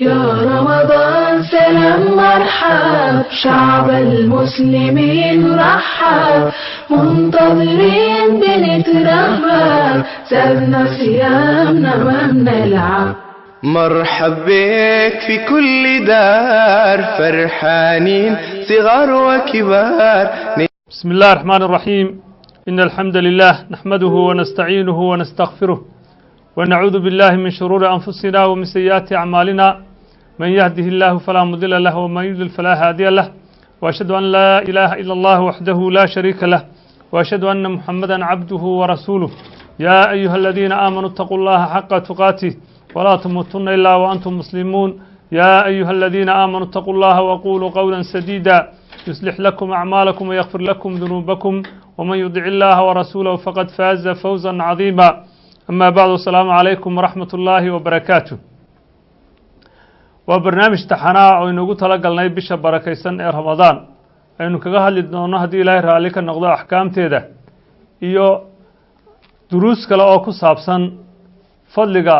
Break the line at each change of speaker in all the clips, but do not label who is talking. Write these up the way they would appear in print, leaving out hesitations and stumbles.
يا رمضان سلام مرحب، شعب المسلمين رحب، منتظرين بنترهب، سابنا صيامنا ما بنلعب.
مرحب بك في كل دار، فرحانين صغار وكبار.
بسم الله الرحمن الرحيم. إن الحمد لله نحمده ونستعينه ونستغفره، ونعوذ بالله من شرور أنفسنا ومن سيئات أعمالنا. من يهده الله فلا مضل له ومن يضلل فلا هادي له، وأشهد أن لا إله إلا الله وحده لا شريك له، وأشهد أن محمدا عبده ورسوله. يا أيها الذين آمنوا اتقوا الله حق تقاته ولا تموتن إلا وأنتم مسلمون. يا أيها الذين آمنوا اتقوا الله وقولوا قولا سديدا يصلح لكم أعمالكم ويغفر لكم ذنوبكم، ومن يطع الله ورسوله فقد فاز فوزا عظيما. أما بعد، السلام عليكم ورحمة الله وبركاته. Waa barnaamij taxanaa oo aynu ugu tala galnay bisha barakaysan ee Ramadaan, aynu kaga hadli doono, haddii Ilaahay raalli ka noqdo, axkaamteeda iyo duruus kale oo ku saabsan fadliga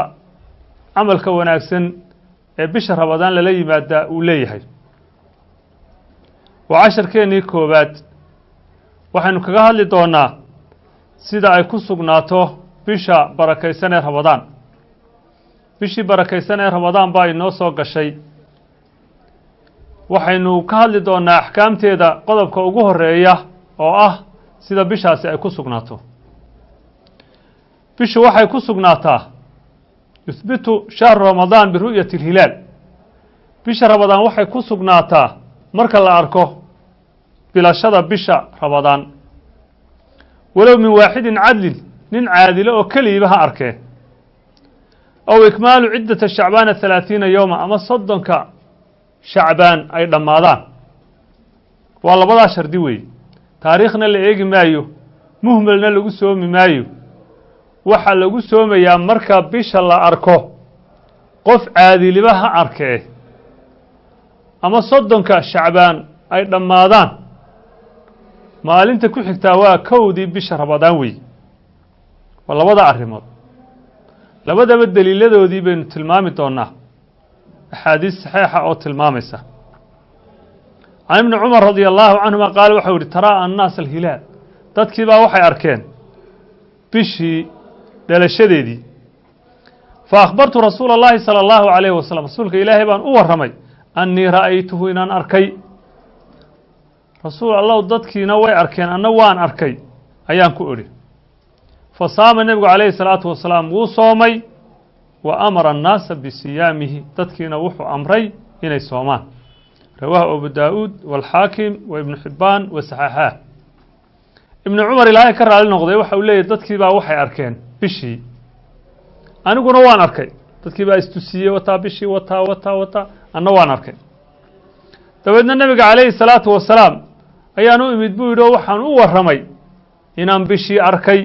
camalka wanaagsan ee bisha Ramadaan lala yimaada uu leeyahay. Waa casharkeennii koowaad. Waxaynu kaga hadli doonaa sida ay ku sugnaato bisha barakaysan ee Ramadaan. Bishii barakaysan ee Ramadaan baa inoo soo gashay. Waxaynu ka hadli doonaa axkaamteeda, qodobka ugu horeeya oo ah sida bishaasi ay ku sugnaato. Bishu waxay ku sugnaataa, يثبت شهر رمضان برؤية الهلال, bisha Ramadaan waxay ku sugnaataa marka la arko bilashada bisha Ramadaan, ولو من واحد عدل, nin caadilo oo keligiiba ha arkee, أو إكمال عدة شعبان 30 يوما, ama 30-ka Shacbaan ay dhammaadaan. Waa labadaa shardi weeye. Taariikhna la eegi maayo, muhmalna lagu soomi maayo. Waxaa lagu soomayaa marka bisha la arko, qof caadiliba ha arkee, ama 30-ka Shacbaan ay dhammaadaan. Maalinta ku xigtaa waa 1-dii bisha Ramadaan wey. Waa labada arrimood. Labadaba daliiladoodii baynu tilmaami doonaa, axaadiis saxiixa oo tilmaamaysa. عن ابن عمر رضي الله عنهما قال, waxau yihi: تراءى الناس الهلال, dadkii baa waxay arkeen bishii dhalashadeedii. فأخبرت رسول الله صلى الله عليه وسلم, rasuulka Ilaahay baan u warramay, أني رأيته, inaan arkay. Rasuul Allow, dadkiina way arkeen, anna waan arkay, ayaan ku idhi. فصام, nebigu عليه الصلاة والسلام wuu soomay, وأمر الناس بصيامه, dadkiina wuxuu amray inay soomaan. رواه أبو داود والحاكم وابن حبان وصححاه. Ibnu Cumar, Ilaahay ka raali noqday, waxa uu leeyahy: dadkii baa waxay arkeen bishii, aniguna waan arkay. Dadkii baa istusiyey, wataa bishii, wataa, wataa, wataa, anna waan arkay. Dabeedna nebiga عليه الصلاة والسلام ayaan u imid, buu yidhi, oo waxaan u warramay inaan bishii arkay.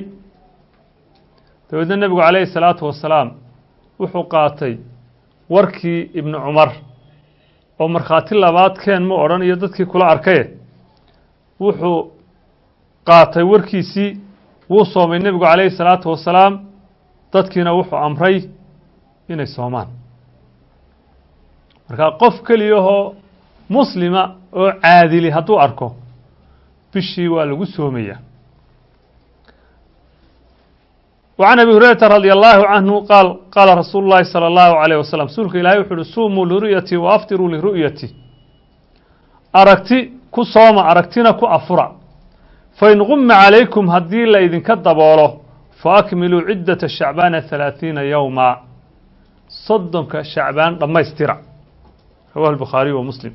Dabeedna nebigu عليه الصلاة والسلام wuxuu qaatay warkii Ibnu Cumar, oo markhaati labaad keen ma odhan iyo dadkii kula arkaye. Wuxuu qaatay warkiisii, wuu soomay nebigu عليه الصلاة والسلام, dadkiina wuxuu amray inay soomaan. Marka qof keliyahoo muslima oo caadili hadduu arko bishii, waa lagu soomayaa. وعن أبي هريرة رضي الله عنه قال: قال رسول الله صلى الله عليه وسلم, rasuulka Ilahay wuxu uhi: صوموا لرؤيتي وأفطروا لرؤيتي, aragti ku sooma, aragtina ku afura. فإن غم عليكم, haddii la idinka daboolo, فأكملوا عدة شعبان 30 يوما, 30-ka Shacbaan dhammaystira. رواه البخاري ومسلم.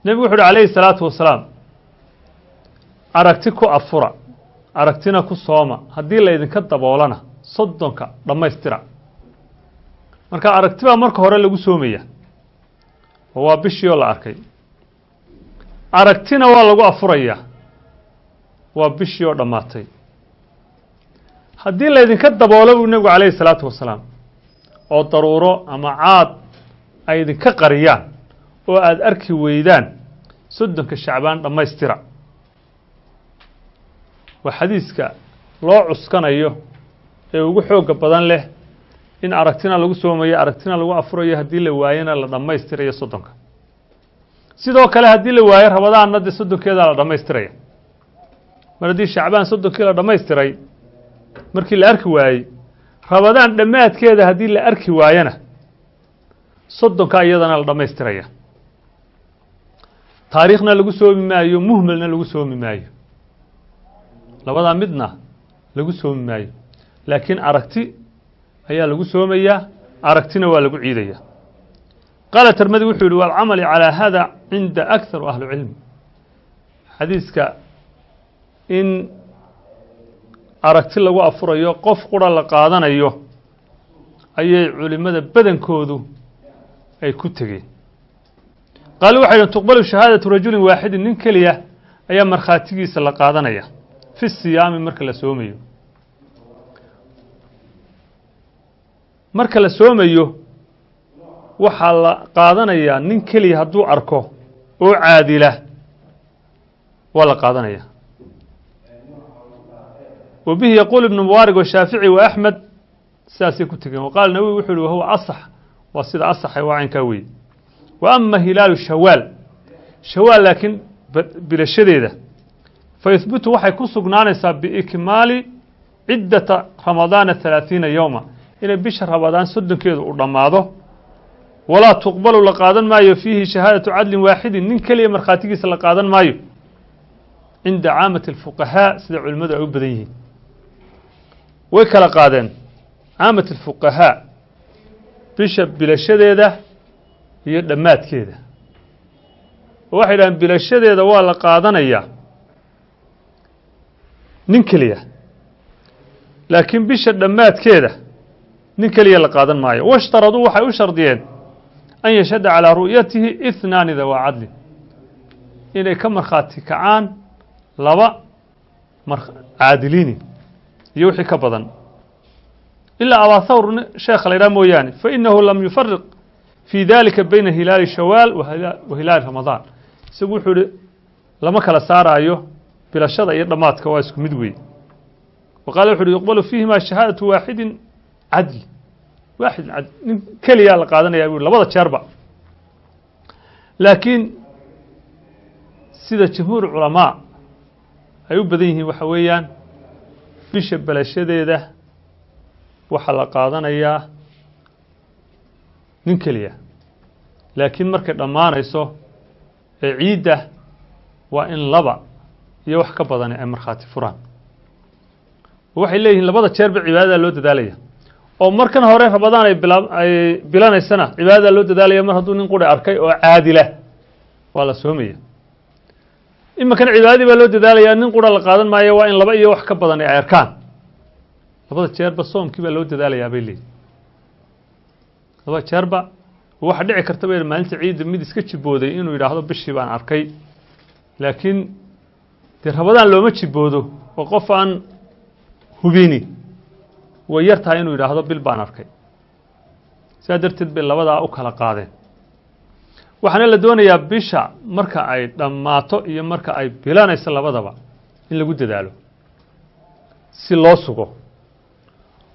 Nebigu wuxu uhi عليه الصلاة والسلام: aragti ku afura, aragtina ku sooma, haddii la idinka daboolana 30-ka dhammaystira. Marka aragti baa marka hore lagu soomaya, oo waa bishii oo la arkay. Aragtina waa lagu afurayaa, waa bishii oo dhammaatay. Haddii laydinka daboolo, buu nebigu عليه الصلاة والسلام, oo daruuro ama caad ay idinka qariyaan oo aada arki weydaan, 30-ka Shacbaan dhammaystira. Waa xadiiska loo cuskanayo ee ugu xoogga badan leh. In aragtina lagu soomayo, aragtina lagu afurayo, haddii la waayona la dhammaystirayo 30-ka. Sidoo kale haddii la waayo Rabadaanna, dee 30-keedaa la dhammaystiraya. Mar haddii Shacbaan 30-kii la dhammaystiray markii la arki waayey, Rabadaan dhammaadkeeda haddii la arki waayona 30-ka iyadana la dhammaystiraya. Taariikhna lagu soomi maayo, muhmalna lagu soomi maayo, labadaa midna lagu soomi maayo, laakiin aragti ayaa lagu soomayaa, aragtina waa lagu ciidayaa. Qaala Termadi, wuxuu yihi: والعمل calىa hada cinda أكثر ahli cilmi. Xadiiska in aragti lagu afurayo, qof qura la qaadanayo, ayay culimada badankoodu ay ku tegeen. Qaalu, waxay yihin: تقبل شhahaadaة رجل واحد, nin keliya ayaa markhaatigiisa la qaadanaya, في الصيام, marka la soomayo. Marka la soomayo waxaa la qaadanayaa nin keliya hadduu arko oo caadila, waa la qaadanaya. Wa bihi yaquul Ibnu Mubaarig washaafici wa Axmed, sidaasay ku tegeen. Wa qaala Nawowi, wuxuu uhi: وهو أصح, waa sida asaxay, waa caynkaa weeye. Wa ama hilaalu shawaal, shawaal laakiin bilashadeeda, فيثبت, waxay ku sugnaanaysaa بإكمال عدة رمضان 30 يوما, inay bisha Ramadaan 30-keedu u dhammaado. ولا تقبل, la qaadan maayo, فيه شhahaadaة عدل واحد, nin keliya markhaatigiisa la qaadan maayo, عند عامة الفقهاء, sida culimmadu ay u badan yihiin. Way kala qaadeen عامة الفقهاء bisha bilashadeeda iyo dhammaadkeeda, oo waxay yidhahdeen bilashadeeda waa la qaadanayaa nin keliya, laakiin bisha dhammaadkeeda nin keliya la qaadan maayo. واشترطوا, waxay u shardiyeen, أن يشهد على رؤيته اثنان ذوا عدل, inay ka markhaati kacaan laba caadiliini iyo wixii ka badan, ilaa Abaa Thawr sheekha la yidhaha mooyaane, فإنه لم يفرق في ذلك بين هلال شوال وهلال رمضان. Isagu wuxuu ihi lama kala saaraayo bilashada iyo dhammaadka, waa isku mid weeye. Wa qaala, wuxu uhi: يقبل فيهما شhahaadaة واحد عدل, واحد عدل, nin keliyaa la qaadanaya bu labada jeerba. Laakiin sida jamhuur culamaa ay u badan yihiin waxa weeyaan bisha belashadeeda waxaa la qaadanayaa nin keliya, laakiin markay dhammaanayso ee ciidda waa in laba iyo wax ka badani ay markhaati furaan. Waxay leeyihiin labada jeerba cibaadada loo dadaalaya, oo markan hore Ramadaan ay bila ay bilanaysana cibaadada loo dadaalaya, mar hadduu nin quri arkay oo caadila waa la soomaya. Iminkana cibaadadii baa loo dadaalayaa, nin qura la qaadan maayo, waa in laba iyo wax ka badan ay arkaan. Labada jeerba soomkii baa loo dadaalayaa bay leeyihin. Labada jeerba waxa dhici karta bay maalinta ciidda mid iska jibooday inuu yidhaahdo bishii baan arkay, laakiin dee Ramadaan looma jiboodo, oo qof aan hubini way yar tahay inuu yidhaahdo bil baan arkay. Sidaa darteed bay labadaa u kala qaadeen. Waxaana la doonayaa bisha marka ay dhammaato iyo marka ay bilanayso labadaba in lagu dadaalo si loo sugo,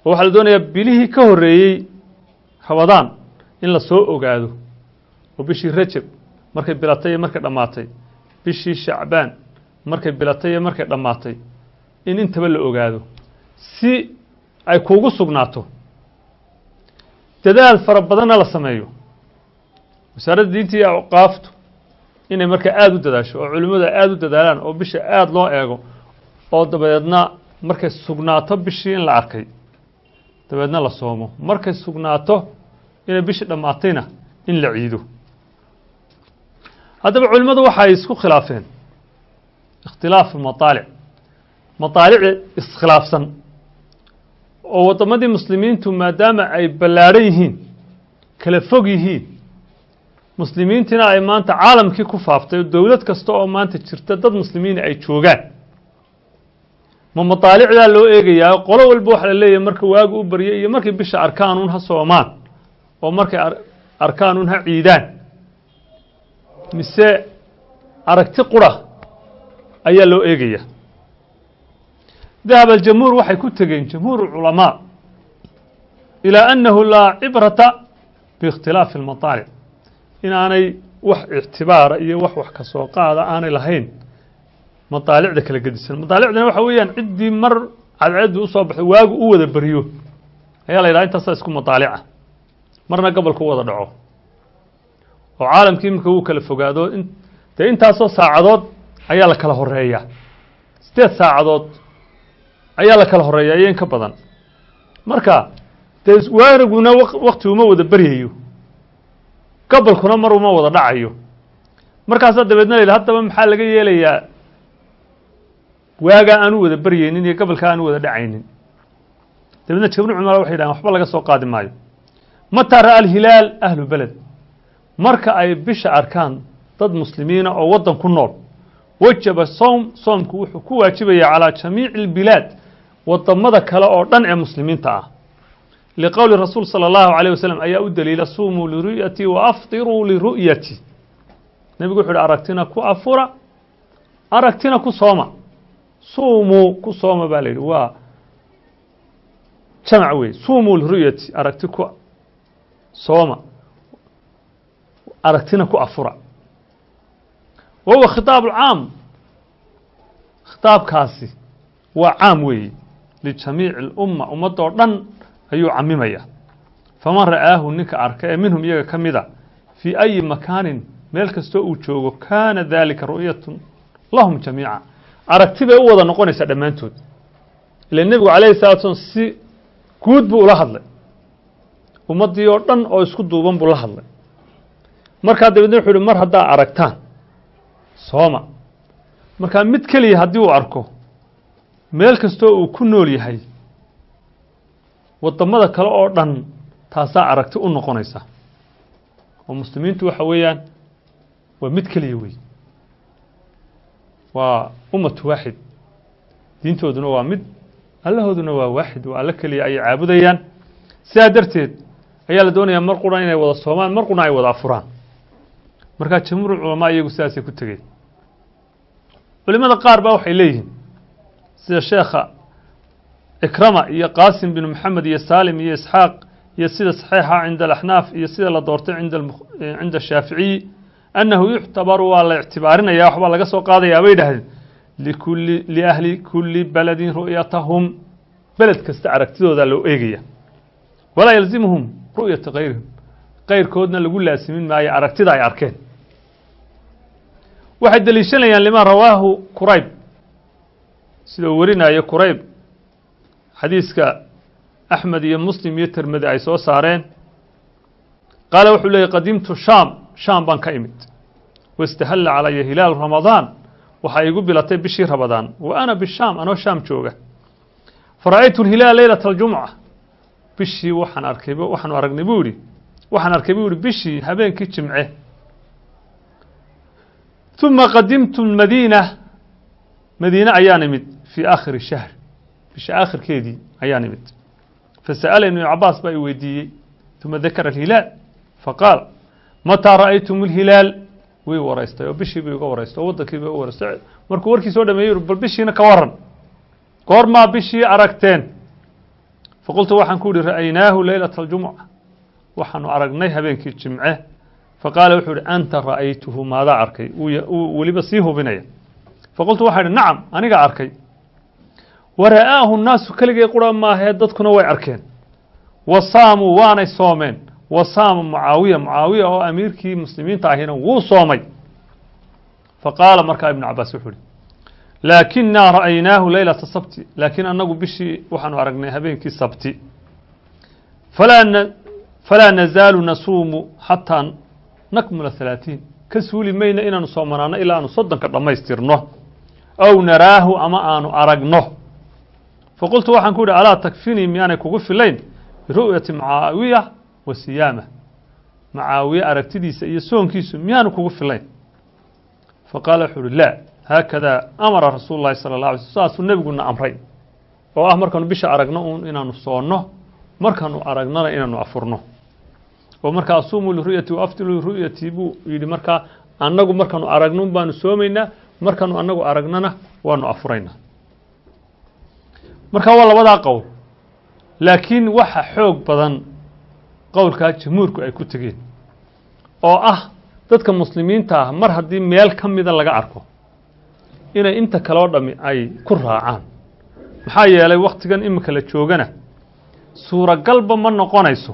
oo waxaa la doonayaa bilihii ka horreeyey Ramadaan in la soo ogaado, oo bishii Rajab markay bilatay iyo markay dhammaatay, bishii Shacbaan markay bilatay iyo markay dhammaatay, in intaba la ogaado si ay kuugu sugnaato. Dadaal fara badanna la sameeyo, Wasaaradda Diinta iyo Awqaaftu inay markaa aada u dadaasho, oo culimmadu aada u dadaalaan, oo bisha aada loo eego, oo dabadeedna markay sugnaato bishii in la arkay dabeedna la soomo, markay sugnaato inay bishii dhammaatayna in la ciido. Haddaba culimmadu waxay isku khilaafeen اختلاف المطالع, mataalicda iskhilaafsan, oo waddamadii muslimiintu maadaama ay ballaadhan yihiin, kala fog yihiin, muslimiintiina ay maanta caalamkii ku faaftay, oo dowlad kasta oo maanta jirta dad muslimiina ay joogaan, ma mataalicdaa loo eegayaa? Qolo walba waxa la leeyahay marka waagu u baryay iyo markay bisha arkaanuun ha soomaan, oo markay arkaanuun ha ciidaan, mise aragti qura ayaa loo eegaya? ذهب الجمهور, waxay ku tegeen jamhuur culamaa, Ilaa annahu laa cibrata biikhtilaafi almataalic, inaanay wax ictibaara iyo wax ka soo qaada aanay lahayn mataalicda kala gedisan. Mataalicdana waxa weeyaan ciddii mar cadceeddu usoo baxay, waagu u wada beriyo, ayaa la yidhaha intaasaa isku mataalica. Marna gobolku wada dhaco oo caalamkii iminka wuu kala fogaado, dee intaasoo saacadood ayaa la kala horeeyaa, 8 saacadood ayaa la kala horeeyaa iyo in ka badan. Marka dee waariguna wakti uma wada beryayo, gobolkuna mar uma wada dhacayo. Markaasaa dabeedna la yidhi, haddaba maxaa laga yeelayaa waagaa aanu wada beryeynin iyo gobolka aanu wada dhacaynin? Dabeedna jabnu cumar waxay yidhahen waxba laga soo qaadi maayo. Mataa ra'a alhilaal ahlu beled, marka ay bisha arkaan dad muslimiina oo waddan ku nool, wajaba sowm, soomku wuxuu ku waajibaya calaa jamiici albilaad, wadamada kale oo dhan ee muslimiinta ah. Liqowli rasuul sala allahu alayh wasalam ayaa u daliila: suumuu liru'yati wa aftiruu liru'yati. Nebigu wuxu uhi, aragtina ku afura, aragtina ku sooma. Suumuu ku sooma baa la yidhi, waa jamac wey. Suumuu liru'yati, aragti ku sooma, aragtina ku afura. Wa huwa khitaab caam, khitaabkaasi waa caam weeye, lijamiici اlumma, ummadoo dhan ayuu camimaya. Faman ra'aahu, ninka arka ee minhum iyaga ka mida, fii ayi makaanin, meel kastoo uu joogo, kaana dalika ru'yatun lahum jamiica, aragti bay u wada noqonaysaa dhammaantood. Ila nebigu calayhi salatu slam si guud buu ula hadlay, ummaddii oo dhan oo isku duuban buu la hadlay. Markaa dabeedna wuxu uhi, mar haddaa aragtaan sooma. Markaa mid keliya haddii uu arko meel kastoo uu ku nool yahay, waddamada kale oo dhan taasaa aragti u noqonaysa. Oo muslimiintu waxa weeyaan waa mid keliya wey, waa ummatu waaxid, diintooduna waa mid, allahooduna waa waaxid, waa alle keliya ayay caabudayaan. Sidaa darteed ayaa la doonayaa mar qura inay wada soomaan, mar qura ay wada afuraan. Markaa jamhuur culamaa iyagu sidaasay ku tegeen. Culimada qaar baa waxay leeyihiin, sida sheekha Ikrama iyo Qaasim bin Maxamed iyo Saalim iyo Isxaaq, iyo sida saxiixa cinda alaxnaaf iyo sida la doortay cinda ashaaficiyi, annahu yuctabaru, waa la ictibaarinaya, waxbaa laga soo qaadayaa bay idhahdeen, liahli kulli beledin ru'yatahum, beled kasta aragtidooda loo eegaya, walaa yalzimuhum ru'yata kayrihim, kayrkoodna lagu laasimin maayo aragtida ay arkeen. Waxay deliishanayaan lima rawaahu Kurayb, sida uu warinayo Kurayb, xadiiska Axmed iyo Muslim iyo Termedi ay soo saareen. Qaala wuxuu leeyay: qadimtu Shaam, Shaam baan ka imid, wastahalla calaya hilaal Ramadaan, waxaa igu bilatay bishii Ramadaan, wa ana bishaam, anoo Shaam jooga. Fara'aytu alhilaal leylata aljumca, bishii waxaan arkay, waxaanu aragnay buu yihi, waxaan arkay buu yihi bishii habeenkii Jimce. ثuma qadimtu madiina, Madiine ayaan imid, fii aakhiri shahr, bisha aakhirkeedii ayaan imid. Fasa'ala Ibnu Cabaas baa i weydiiyey, ثuma dakara alhilaal faqaal: mataa ra'aytum alhilaal? Way waraystay oo bishii bay uga waraystay oo waddankii bay u waraystay. Markuu warkii soo dhameeyey, bal bishiina ka waran, goormaa bishii aragteen? Faqultu waxaan ku yihi: ra'aynaahu leylata aljumca, waxaanu aragnay habeenkii Jimce. Faqaala wuxuu ihi: anta ra'aytuhu? Maadaa arkay? Uu weliba sii hubinaya. Faqultu waxaan ihi: nacam, aniga arkay. Wa ra'aahu nnaasu, keligay qura maahee dadkuna way arkeen. Wa saamuu, waanay soomeen. Wa saama Mucaawiya, Mucaawiya oo amiirkii muslimiinta ahina wuu soomay. Faqaala markaa Ibnu Cabaas wuxuu ihi: laakinaa ra'aynaahu leylata sabti, laakiin annagu bishii waxaanu aragnay habeenkii Sabti. Falaa nazaalu nasuumu xataa nakmula 30, ka suuli mayna inaanu soomanaano ilaa aanu 30-ka dhammaystirno, aw naraahu, ama aanu aragno. Faqultu waxaan ku yidhi: alaa takfinii, miyaanay kugu filayn biru'yati Mucaawiya wa siyaamah, Mucaawiye aragtidiisa iyo soonkiisu miyaanu kugu filayn? Faqaala wuxuu uhi: laa, haakadaa amara rasuulu llahi sala اllah alay sl, saasuu nebiguna amray, oo ah markaanu bisha aragno uun inaanu soonno, markaanu aragnona inaanu afurno. Oo markaa asuumuu liru'yati wa aftilu liru'yati buu yidhi. Markaa annagu markaanu aragno un baanu soomaynaa, markaanu annagu aragnona waanu afuraynaa. Marka waa labadaa qowl. Laakiin waxa xoog badan qowlkaa jumhuurku ay ku tegeen oo ah dadka muslimiinta ah mar haddii meel ka mida laga arko inay inta kaloo dhami ay ku raacaan. Maxaa yeelay wakhtigan iminka la joogana suuragalba ma noqonayso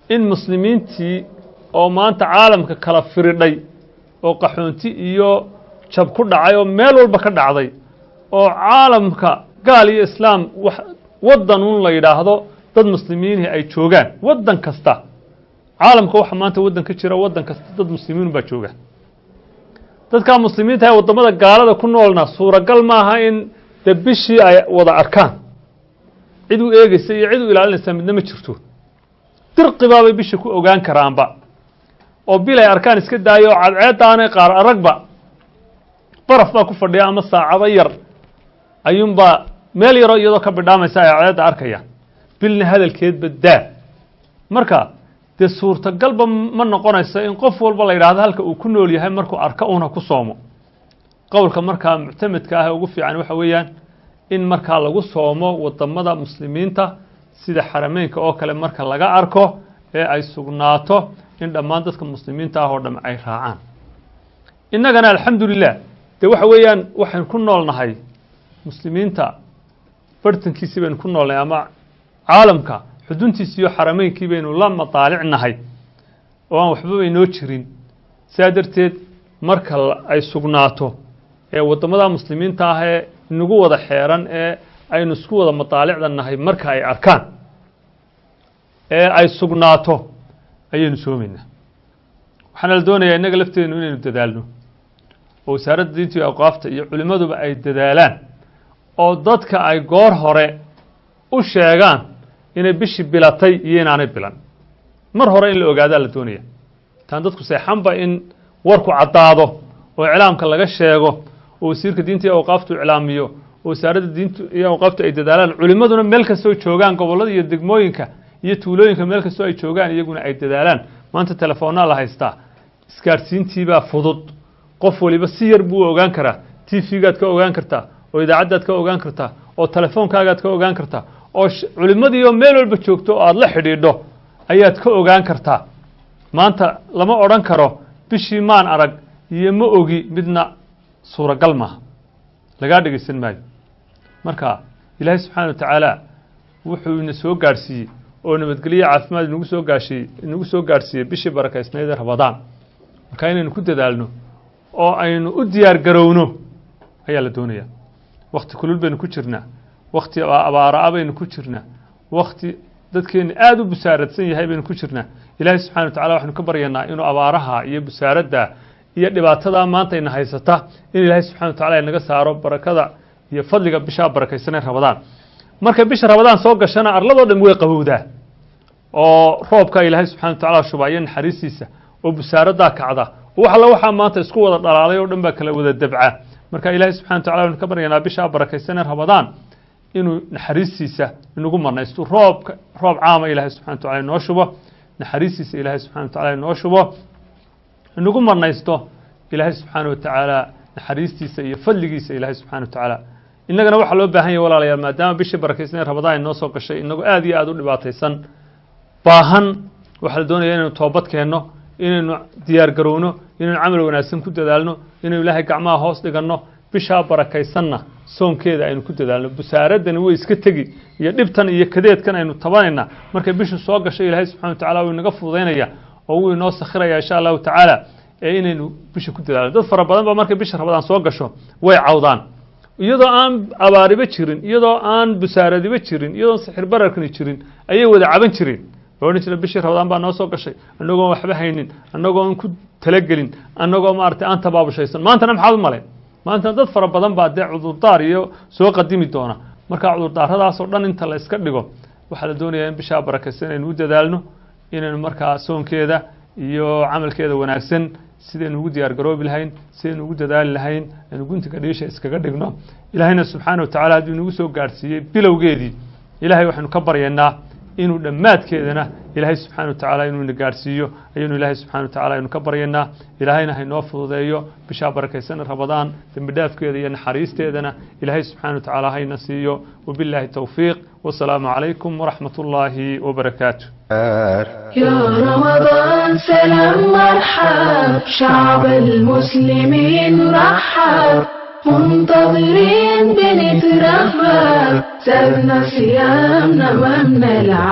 in muslimiintii oo maanta caalamka kala firidhay oo qaxoonti iyo jab ku dhacay oo meel walba ka dhacday oo caalamka gaal iyo islaam wax waddan un la yidhaahdo dad muslimiinhi ay joogaan waddan kasta caalamka waxa maanta waddan ka jira waddan kasta dad muslimiin baa jooga. Dadkaa muslimiinta ee waddamada gaalada ku noolna suuragal maaha in dee bishii ay wada arkaan, cid u eegeysa iyo cid u ilaalinaysa midna ma jirto. Dirqibaabay bisha ku ogaan karaanba oo bil ay arkaan iska daayo oo cadceeddaanay qaar aragba baraf baa ku fadhiya ama saacado yar ayuunbaa meel yaroo iyadoo ka bidhaamaysa ay cadceedda arkayaan, bilna hadalkeedba daa. Marka dee suurtagalba ma noqonayso in qof walba la yidhaahdo halka uu ku nool yahay markuu arko uuna ku soomo. Qowlka markaa muctamedka ah ee ugu fiican waxa weeyaan in markaa lagu soomo waddamada muslimiinta sida xarameynka oo kale marka laga arko ee ay sugnaato in dhammaan dadka muslimiinta ah oo dham ay raacaan. Innagana alxamdulilah dee waxa weeyaan waxaynu ku noolnahay muslimiinta bartankiisii baynu ku noolnahay ama caalamka xuduntiisi iyo xarameynkii baynu la mataalicnahay oo aan waxbaba inoo jirin. Sidaa darteed marka ay sugnaato ee waddamada muslimiinta ah ee inagu wada xeeran ee aynu isku wada mataalicda nahay marka ay arkaan ee ay sugnaato ayaynu soomaynaa. Waxaana la doonayaa innaga lafteennu inaynu dadaalno oo wasaaradda diinta iyo awqaafta iyo culimmaduba ay dadaalaan oo dadka ay goor hore u sheegaan inay bishii bilatay iyo inaanay bilan. Mar hore in la ogaadaa la doonaya, taan dadku seexanba in warku caddaado oo iclaamka laga sheego oo wasiirka diinta iyo awqaaftu iclaamiyo oo wasaaradda diinta iyo awqaaftu ay dadaalaan, culimmaduna meel kastoo joogaan gobollada iyo degmooyinka iyo tuulooyinka meel kastoo ay joogaan iyaguna ay dadaalaan. Maanta telefoonaa la haystaa, isgaadhsiintiibaa fudud, qof waliba si yar buu ogaan karaa. T V-gaad ka ogaan kartaa oo idaacaddaad ka ogaan kartaa oo telefoonkaagaad ka ogaan kartaa oo culimmadiioo meel walba joogto oo aada la xidhiidho ayaad ka ogaan kartaa. Maanta lama odhan karo bishii maan arag iyo ma ogi, midna suuragal maaha, lagaa dhegaysan maayo. Marka ilaahay subxaana wa tacaala wuxuu ina soo gaadhsiiyey oo nabadgelyo caafimaad inagu soo gaashiiyey inagu soo gaadhsiiyey bishii barakaysnayd ee Ramadaan. Marka inaynu ku dadaalno oo aynu u diyaar garowno ayaa la doonaya. Wakti kulul baynu ku jirnaa, wakti abaara-a baynu ku jirnaa, wakti dadkeena aada u busaaradsan yahay baynu ku jirnaa. Ilaahay subxana wa tacala waxaynu ka baryanaa inuu abaaraha iyo busaaradda iyo dhibaatadaa maanta ina haysata in ilaahay subxana wa tacala inaga saaro barakada iyo fadliga bishaa barakaysanee Ramadaan. Markay bisha Ramadaan soo gashana arladoo dham way qabowdaa oo roobka ilaahay subxana wa tacala shubaa iyo naxariistiisa oo busaaraddaa kacda oo wax alla waxaa maanta isku wada dhalaalay oo dhan baa kala wada dabca. Marka ilaahay subxana wa tacala waxaynu ka baryanaa bishaa barakaysanee Ramadaan inuu naxariistiisa inagu marnaysto, roobka roob caama ilaahay subxana wa tacala inoo shubo, naxariistiisa ilaahay subxana wa tacala inoo shubo, inagu marnaysto ilaahay subxaana wa tacaala naxariistiisa iyo fadligiisa ilaahay subxana wa tacaala. Innagana waxaa loo baahan yahay walaalayaal, maadaama bishii barakaysanee Ramadaan inoo soo gashay inagoo aada iyo aada u dhibaataysan baahan, waxaa la doonaya inaynu toobad keenno, inaynu diyaar garowno, inaynu camal wanaagsan ku dadaalno, inaynu ilaahay gacmaha hoos dhiganno, bishaa barakaysanna soonkeeda aynu ku dadaalno. Busaaradani way iska tegi iyo dhibtan iyo kadeedkan aynu tabanaynaa markay bishu soo gasho ilaahay subxana wa tacala wuu inaga fududaynaya oo wuu inoo sakhiraya insha allahu tacaala ee inaynu bisha ku dadaalno. Dad fara badan ba markay bisha Ramadaan soo gasho way cawdaan, iyadoo aan abaariba jirin, iyadoo aan busaaradiba jirin, iyadoon sixir bararkani jirin ayay wada caban jireen. Way odhan jireen bishii Ramadaan baa noo soo gashay annagoon waxba haynin, annagoon ku talagelin, annagoo maaragtay aan tabaabushaysan. Maantana maxaad u maleen? Maantana dad fara badan baa dee cudurdaar iyo soo qadimi doona. Marka cudurdaaradaasoo dhan inta la iska dhigo waxaa la doonayaa in bishaa barakaysan inaynu u dadaalno, inaynu markaa soonkeeda iyo camalkeeda wanaagsan sidaynu ugu diyaar garoobi lahayn, sidaynu ugu dadaali lahayn, aynu guntiga dhiisha iskaga dhigno. Ilaahayna subxaana wa tacala hadduu inagu soo gaadhsiiyey bilowgeedii, ilaahay waxaynu ka baryaynaa Inuu dhammaadkeedana Ilaahay subxana wa tacaala inuu ina gaadhsiiyo ayaynu Ilaahay subxana wa tacala aynu ka baryaynaa. Ilaahayna haynoo fududeeyo bishaa barakaysan Rabadaan, dembi dhaafkeeda iyo naxariisteedana Ilaahay subxana wa tacaala hayna siiyo. Wabilaahi towfiiq, wasalaamu calaykum waraxmat ullaahi wabarakaatu.
يا رمضان سلام مرحب، شعب المسلمين رحب، منتظرين بنترقب، سابنا صيامنا ومنلعب.